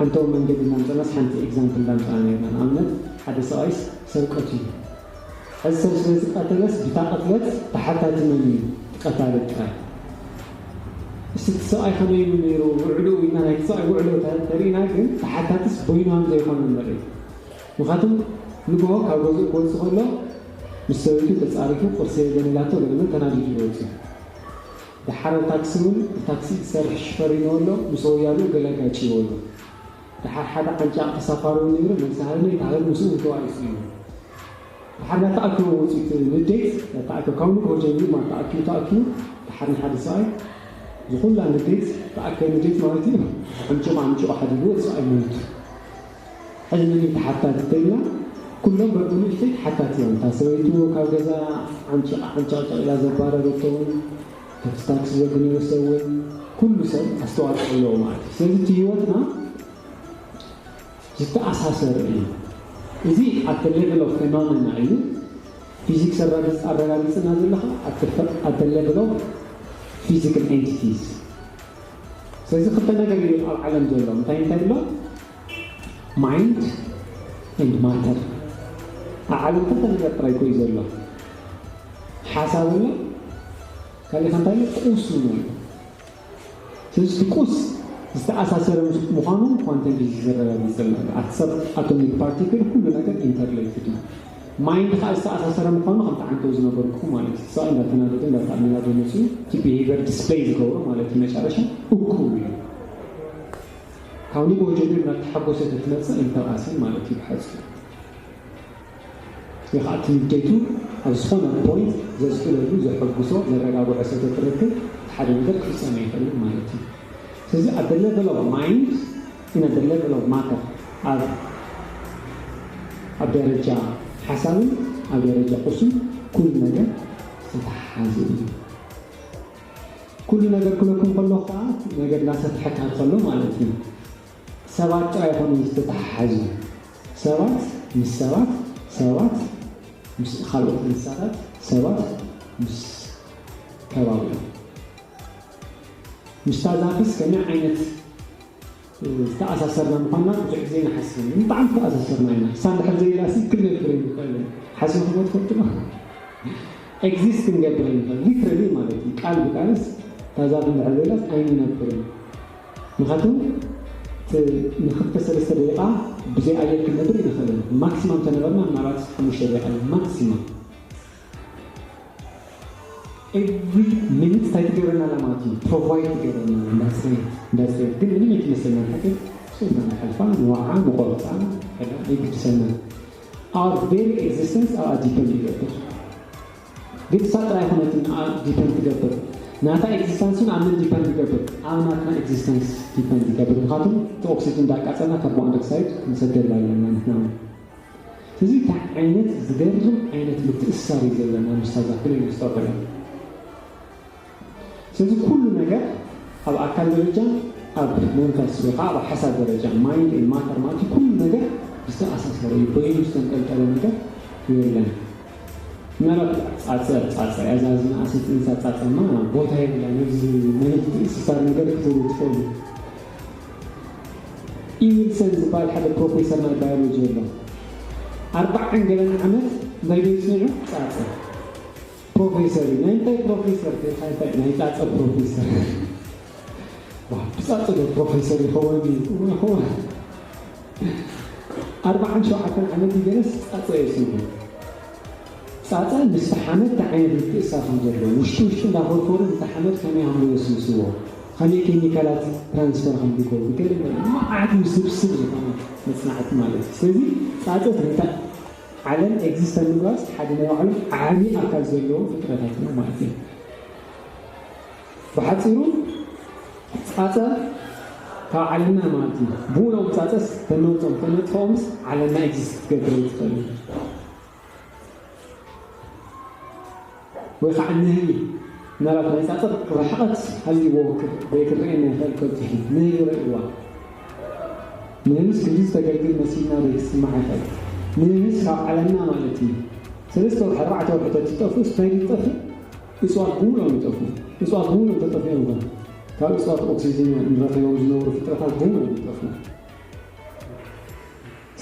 ሓንተው መንገዲ እናምፀናስ ሓንቲ ኤግዛምፕል እንዳምፀና ነርና። ንኣብነት ሓደ ሰብኣይስ ሰብ ቀትሉ። ሕዚ ሰብ ስለ ዝቀተለስ ብታ ቅትለት ተሓታቲ መን እዩ? ቀታሊ ጥራይ። እስቲ እቲ ሰብኣይ ከመይ እዩ ነይሩ ውዕልኡ ኢልና ናይቲ ሰብኣይ ውዕሎ ተሪእና ግን ተሓታትስ በይኑ ከም ዘይኮነ ንርኢ። ምክንያቱም ንግሆ ካብ ገዝኡ ክወፅእ ከሎ ምስ ሰበይቱ ተፃሪፉ ቁርሲ የለን ኢላቶ ገለመ ተናዲዱ ይወፅእ። ደሓር ኣብ ታክሲ እውን ብታክሲ ዝሰርሕ ሽፈር ይነወሎ ምስ ወያሉ ገለ ኣጋጭዎ ኣሎ። ደሓር ሓደ ዓንጫቕ ተሳፋሪ እውን ነይሩ መልሲ ሃበኒ ተሃበኒ ምስኡ እውን ተባኢሱ እዩ። ደሓር ናተኣኪቦ ወፂት ንዴት ናተኣኪቦ ካብ ንግሆ ጀሚሩ ማተኣኪቡ ተኣኪቡ ደሓር ንሓደ ሰብኣይ ዝኹላ ንዴት ተኣከ ንዴት ማለት እዩ። ዓምጭቑ ዓምጭቑ ሓዲግዎ እቲ ሰብኣይ ሞይቱ። ሕዚ መን እዩ ተሓታቲ ተይልና ኩሎም በብንእሽተይ ተሓታቲ እዮም። እታ ሰበይቱ ካብ ገዛ ዓንጭቕ ዓንጫቕጫቕ ኢላ ዘባረረቶ እውን እቲ ታክሲ ዘግነዮ ሰብ እውን ኩሉ ሰብ ኣስተዋፅኦ ኣለዎ ማለት እዩ። ስለዚ እቲ ህይወትና ዝተኣሳሰረ እዩ። እዚ at the level of phenomena እዩ። ፊዚክስ ኣረጋግፅና ዘለካ at the level of physical entities። ስለዚ ክልተ ነገር እዩ ኣብ ዓለም ዘሎ እንታይ እንታይ ኣሎ? Mind and matter። ኣብ ዓለም ክልተ ነገር ጥራይ እኮ እዩ ዘሎ። ሓሳብ ኣሎ ካልእ እንታይ ኣሎ? ቁስ እውን ኣሎ። ስለዚ እቲ ቁስ ዝተኣሳሰረ ምስ- ምዃኑ ኳንተም ፊዚክስ ዘረጋግጽልና ኣሎ። ኣቲ ሰብ ኣቶሚክ ፓርቲክል ኩሉ ነገር ኢንተርሌትድ እዩ። ማይንድ ከዓ ዝተኣሳሰረ ምዃኑ ከምቲ ዓንተው ዝነበርኩ ማለት እዩ። ሰብኣይ እንዳተናደደ እንዳተኣመናደ መፅኡ እቲ ቢሄቨር ዲስፕሌይ ዝገብሮ ማለት እዩ። መጨረሻ እኩብ እዩ። ካብ ንግሆ ጀሚሩ እናተሓጎሰ ተትመፅእ ኣይተባእሰን ማለት እዩ ብሓፂሩ። ወይ ከዓ እቲ ንዴቱ ኣብ ዝኾነ ፖይንት ዘስቅለሉ ዘሐጉሶ ዘረጋግዖ ሰብ ተትረክብ እቲ ሓደ ነገር ክፍፀም ኣይኽእልን ማለት እዩ። ስለዚ at the level of mind and at the level of matter ኣብ ኣብ ደረጃ ሓሳብን ኣብ ደረጃ ቁስን ኩሉ ነገር ዝተሓሓዘ እዩ። ኩሉ ነገር ክለኩም ከሎ ከዓ ነገር እናሰፍሐካ ከሎ ማለት እዩ። ሰባት ጥራይ ይኾኑ ዝተተሓሓዙ ሰባት ምስ ሰባት ሰባት ምስ ካልኦት እንስሳታት ሰባት ምስ ከባቢ ምስታ ዛፍስ ከመይ ዓይነት ዝተኣሳሰርና ምዃንና ብዙሕ ግዜ ንሓስብ ብጣዕሚ ዝተኣሳሰርና ኢና። ሳን ድሕር ዘይላሲ ክንነብር ይንኽእል ሓሲብኩም ትፈልጡ ኤግዚስት ክንገብር ይንኽእል ሊትራሊ ማለት እዩ። ቃል ብቃልስ ታዛብ እንድሕር ዘይላስ ኣይንነብርን። ምክንያቱም ንክልተ ሰለስተ ደቂቃ ብዘይ ኣየር ክንነብር ይንኽእልን ማክሲማም ተነበርና ምናልባት ሓሙሽተ ደቂቃ እዩ ማክሲማም። ኤቭሪ ሚኒት እንታይ ትገብረና ኣላ ማለት እዩ ፕሮቫይድ ትገብረና እንዳፅሬት እንዳፅሬት ግን ምንም ኣይትመስለና ሓቂ ሶና ንሓልፋ ንዋዓ ንቆርፃ ኣይግድሰና። Our very existence ኣብ ዲፐንድ ይገብር። ግን እሳ ጥራይ ኣይኮነትን ዲፐንድ ትገብር። ናታ ኤግዚስተንስን ኣብ መን ዲፐንድ ይገብር? ኣብ ናትና ኤግዚስተንስ ዲፐንድ ይገብር። ምክንያቱም እቲ ኦክሲጅን እንዳቃፀልና ካርቦን ዳይኦክሳይድ ክንሰደላ ኣለና ንሕና እውን። እዚ እንታይ ዓይነት ዝገርም ዓይነት ምትእስሳር እዩ ዘለና ምስታ ዛፍለ ይመስጠ ኮይኑ ስለዚ ኩሉ ነገር ኣብ ኣካል ደረጃ ኣብ መንፈስ ወይ ከዓ ኣብ ሓሳብ ደረጃ ማይንድ ማተር ማለት ኩሉ ነገር ዝተኣሳሰረ እዩ በይኑ ዝተንጠልጠለ ነገር የለን ምናልባት ፃፀ ፃፀ እዛ ዝነኣሰት እንሳ ፃፀማ ቦታ የብላ ነዚ ናይ ምትእስሳር ነገር ክትብሉ ትኽእሉ ኢዊልሰን ዝበሃል ሓደ ፕሮፌሰር ናይ ባዮሎጂ ኣሎ ኣርባዓን ገለን ዓመት እንታይ ዶ ይፅኒዑ ፃፀ ፕሮፌሰር እዩ ናይ እንታይ ፕሮፌሰር ናይ ፃፀ ፕሮፌሰር ብፃፀ ዶ ፕሮፌሰር ይኸውን ይኸውን ኣርባዓን ሸውዓተን ዓመት ይገለስ ፃፀ የስንኩ ፃፀ ምስ ሓመድ እንታይ ዓይነት ምትእሳር ከም ዘለዎ ውሽጢ ውሽጢ እንዳፈርፈሩ ነቲ ሓመድ ከመይ ከም ዝወስስዎ ከመይ ኬሚካላት ትራንስፈር ከም ዝገብሩ ገለ መዓት ውስብስብ ዝኾነ መፅናዕቲ ማለት እዩ ስለዚ ፃፀ ትንታ ዓለም ኤግዚስት ንምግባር ሓደ ናይ ባዕሉ ዓብዪ ኣካል ዘለዎም ፍጥረታት እዮም ማለት እዩ ብሓፂሩ ፃፀ ካብ ዓለምና ማለት እዩ ብኡ ነዎም ፃፀስ ተነውፆም ተነጥፈኦምስ ዓለምና ኤግዚስት ክትገብር ትኽእል ወይ ከዓ ንህቢ ምናልባት ናይ ፃፀ ርሕቐት ሃልይዎ ዘይክረአየና ይኽእል ከብፅሑ ንህቢ ረእይዋ ንህብስ ክንዲ ዝተገልግል መሲልና ዘይክስማዕ ይኽእል ንህብስ ካብ ዓለምና ማለት እዩ ሰለስተ ወርሒ ኣርባዕተ ወርሒ ተትጠፍኡስ እንታይ ይጠፍእ እፅዋት ብሙሉኦም ይጠፍኡ እፅዋት ብሙሉኦም ተጠፊኦም ይኾን ካብ እፅዋት ኦክሲጅን ንረኽቦም ዝነብሩ ፍጥረታት ብሙሉኦም ይጠፍኡ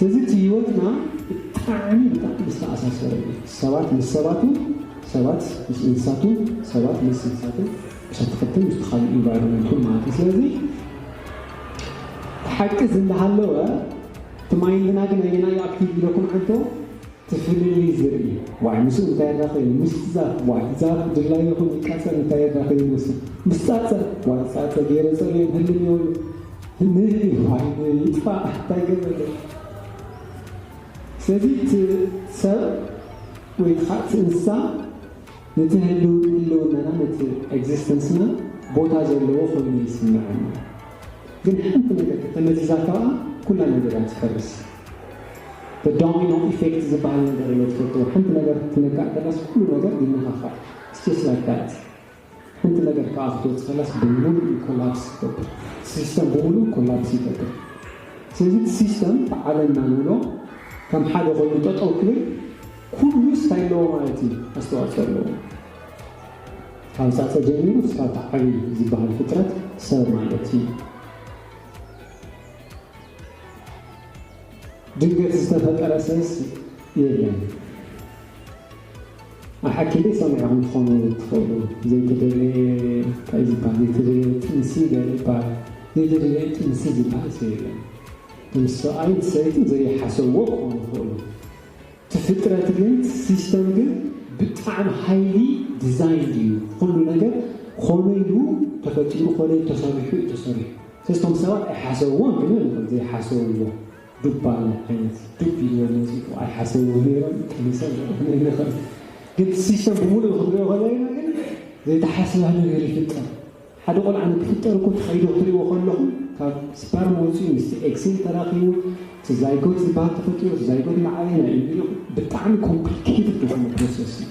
እዚ እቲ ህይወትና ብጣዕሚ ብጣዕሚ ዝተኣሳሰረ እዩ። ሰባት ምስ ሰባትን፣ ሰባት ምስ እንስሳትን፣ ሰባት ምስ እንስሳትን፣ ምስ ኣትክልትን ምስ ካልእ ኢንቫይሮንመንቱን ማለት እዩ። ስለዚ እቲ ሓቂ እዚ እንዳሃለወ እቲ ማይንድና ግን ኣየናይ ኣክቲቭ ኢለኩም ሕቶ ትፍልልይ ዝርኢ ዋይ ምስኡ እንታይ ራኸ ምስቲ ዛፍ ዋይ ዛፍ ድላዩ ይኹን ይቃጸል እንታይ ራኸ ይመስል ምስ ጻጸ ዋይ ጻጸ ገይረ ጸልዮ ህልም ይብሉ ንህሊ ዋይ ይጥፋእ እንታይ ገበለ። ስለዚ እቲ ሰብ ወይ ከዓ እቲ እንስሳ ነቲ ህልው ህልውናና ነቲ ኤግዚስተንስና ቦታ ዘለዎ ኮይኑ ይስምዐና። ግን ሓንቲ ነገር ከተመዚዛ ከኣ ኩላ ነገር እያ ትፈርስ። ዶሚኖ ኢፌክት ዝበሃል ነገር እለ ትፈልጥዎ ሓንቲ ነገር ክትነካእ ከላስ ኩሉ ነገር ይነኻኻእ ስስ ላይክ ሓንቲ ነገር ከዓ ክትወፅእ ከላስ ብምሉእ ኮላፕስ ይገብር። ሲስተም ብምሉእ ኮላፕስ ይገብር። ስለዚ እቲ ሲስተም ዓለምና ንብሎ ከም ሓደ ኮይኑ ጠጠው ክብል ኩሉ ስታይ ኣለዎ ማለት እዩ። ኣስተዋፅኦ ኣለዎ ካብ ፃፀ ጀሚሩ ስራታ ዓብይ ዝበሃል ፍጥረት ሰብ ማለት እዩ። ድንገት ዝተፈጠረ ሰብስ የለን። ኣብ ሓኪም ቤት ሰሚዕኹም ትኾኑ ትኽእሉ። ዘይተደለየ እንታይ ዝበሃል ዘይተደለየ ጥንሲ ገለ ይበሃል። ዘይተደለየ ጥንሲ ዝበሃል ሰብ የለን። ምስ ሰብኣይን ሰበይትን ዘይሓሰብዎ ክኾኑ ይኽእሉ። እቲ ፍጥረት ግን ሲስተም ግን ብጣዕሚ ሃይሊ ዲዛይን እዩ። ኩሉ ነገር ኮነ ኢሉ ተፈጢሩ ኮነ ኢሉ ተሰሪሑ እዩ ተሰሪሑ። ስለስቶም ሰባት ኣይሓሰብዎን ክብል ንኽእል ዘይሓሰብዎ ዱባለ ዓይነት ዱብ ኢልዎ መፂኡ ኣይሓሰብዎ ነይሮም ቀሚሰ ንኽእል ግን ሲስተም ብምሉእ ክንሪኦ ከለና ግን ዘይተሓስበ ነገር ይፍጠር ሓደ ቆልዓ ንክፍጠር እኮ ተኸይዶ ክትሪእዎ ከለኹም ካብ ስፐርም ወፂኡ ምስ ኤክሲል ተራኺቡ እቲ ዛይጎት ዝበሃል ተፈጢሩ እቲ ዛይጎት መዓበይ ናይ ኢምብሪዮ ብጣዕሚ ኮምፕሊኬትድ ዝኾነ ፕሮሰስ እዩ።